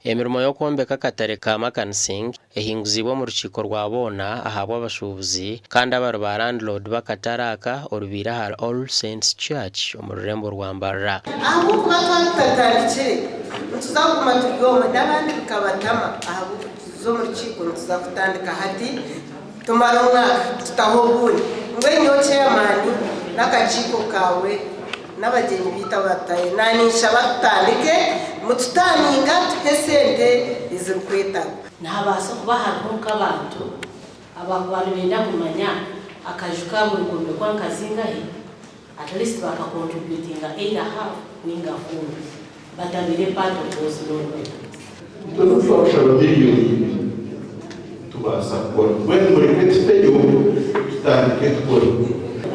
Emirimo y'okwombeka akatare ka Makansing ehinguziibwe omu rukiiko rwa boona ahabw'abashuubuzi kandi abari ba landlord b'akatare aka orubaire ahari All Saints Church omu rurembo rwa Mbarara. Ahabw'okuba twaba tutatandikire, nituza kuguma turi omwe n'abandi bikabatama ahabw'okuza omu rukiiko nituza kutandika hati tumare omwaka tutaho ogundi. Mbwenu nyowe chairman n'akakiiko kaawe N'abagyenyi baitu abataahi naninshaba tutandike mututaninga tuhe esente ezirikwetagwa. Nihabaasa kuba hariho nk'abantu abakuba nibenda kumanya akaju kaabo nikombekwa nka zingahi, at least baka contributinga either half ninga full batabaire part of those loan papers. Itwe n'obu twakushaba miriyoni ibiri tubaasa kukora. Mbwenu mureke tuteyo tutandike tukore.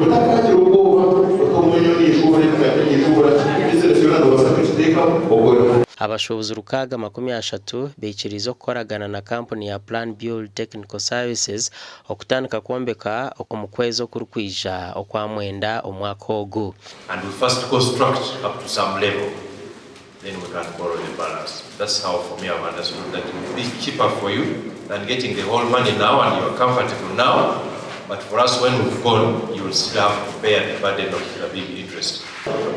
Otakaagira obwoba oti obumwe nyowe ninshuubura ebi nabyo ninshuubura bizinesi yoona noobaasa kugiteekamu okore. Abashuubuzi rukaaga 30 baikiriize okukoragana na kampuni ya Plan Build Technical Services okutandika kwombeka omu kwezi okurikwija Okwamwenda omwaka ogu. And we first construct up to some level then we can borrow the balance. That's how for me I've understood that it will be cheaper for you than getting the whole money now and you are comfortable now but for us when we've gone you will still have to bear the burden of the big interest.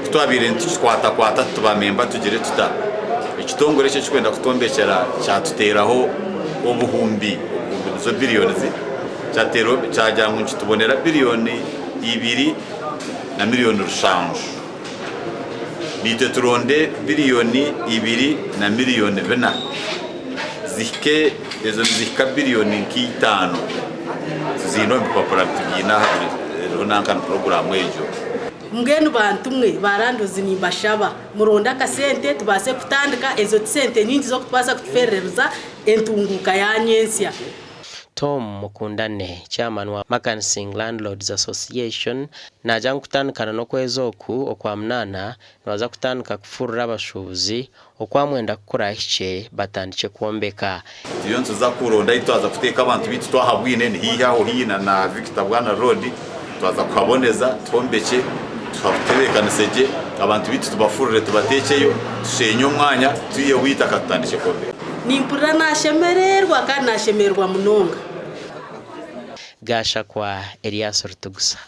Ku twabaire nitukikwatakwata tuti bamemba tugire tuta, ekitongore eki ekirikwenda kutwombekyera kyatuteeraho obuhumbi, obuhumbi nizo billions, kyagira ngu nikitubonera biliyoni ibiri na miliyoni rushanju. Naitwe turonde biriyoni ibiri na miriyoni bina zihike, ezo nizihika biriyoni nk'eitaano tuziine omu bipapura tubiine aha biriho nanka ni puroguraamu egyo. Mbwenu bantu mwe ba landlords nimbashaba muronde akasente tubaase kutandika, ezo ti sente nyingi z'okutubaasa kutuferereza entunguuka ya nyentsya. Tom Mukundane, Chairman wa Makansing Landlords Association naagira ngu kutandikana n'okwezi oku Okwamunaana nibaza kutandika kufurura abashuubuzi Okwamwenda kukurahikye batandikye kwombeka. Turiyo nituza kuronda ahu twaza kuteeka abantu baitu twahabwine ni haihi aho haihi na Victor Bwana Road twaza kuhaboneza twombekye tuhatebeekanise gye abantu baitu tubafurure tubateekyeyo tusheenye omwanya twiheho eitaka tutandikye kwombeka. Nimpurira nashemererwa kandi nashemererwa munonga. Gashakwa Elias Rutugusa.